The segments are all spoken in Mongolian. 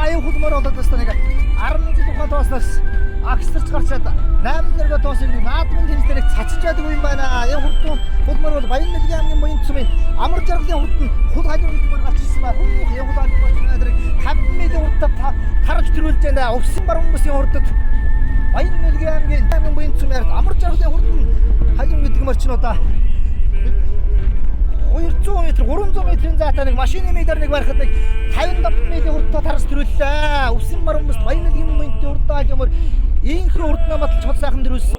аюу хөлмөр болоод бас нэг 10 жил ухаан тоосноос агсарч гарчаад 8 нэргээ тоосыг нэг наадмын тэнцээр нэг цацж байдаг юм байна. Энэ хурдан хөлмөр бол Баян-Нэлгийн аймгийн буян цумын амар жаргалын хурдан хул халиу хөлмөр гарч ирсэн байна. Хүүх энэ хул халиу болж байна. 50 милийн хурдтай тарж төрүүлж байна. Өвсөн баруун бүсийн хурдад Баян-Нэлгийн аймгийн буян цумын амар жаргалын хурдан халиу гэдэг мөр чинь одоо 200 м 300 м-ийн зайтай нэг машины мэдэр нэг барихад нэг 57 м-ийн хурдтай тарс төрүүллээ. Өвсөн баруун бүс Баян-Нэлгийн буянтын хурдтай халиумөр инхүү хурднаа баталж хол сайхан төрүүлсэн.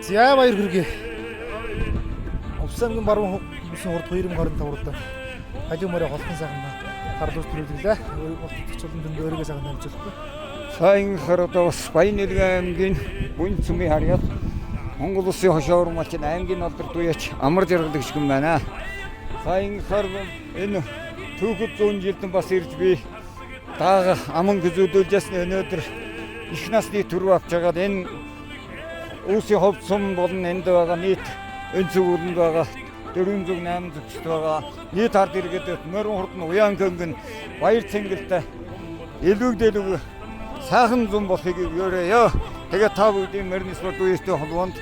За баяр хүргэе. Өвсөн аймгийн баруун бүсийн хурд 2025 хурдтай халиу морь холхон сайхан тарлууж төрүүлгэлээ. Урт чулан дөндөө өөрийгөө сайхан дамжуулахгүй. Сайн хараад бас Баян-Нэлгийн аймгийн буян цөмийн харьяат Монгол Улсын хошин урмалчин аймгийн алдар дуяач амар жаргал гişгэн байна. Сайн хар энэ түүхэд 100 жилдэн бас ирж би даага аман гүзүүлжсэн өнөөдөр их насны төрөв авч хагаад энэ Үүсийн хов сум болон энд байгаа нийт өнцөг үлэнд байгаа 408 зөгчд байгаа нийт ард иргэд морин хурд нь уяан көнгөн баяр цэнгэлтэй элвэг дэлвэг сайхан зам болохыг өрөөё. Тэгээ та бүгдийн морин спорт үеэстэй холбоонд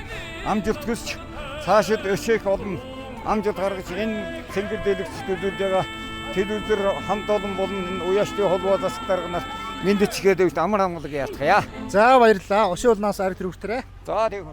амжилт хүсч цаашид өшөөх олон амжилт гаргаж энэ цэнгэр дэлгэгч төлөвлөж байгаа телевизээр хамт олон болон энэ уяаштай холбоо засаг дарга нарт мэдчихэд амар амгалаг яатгая. За баярлалаа. Ушийн улнаас ариг төрөвчтрээ. За тэг.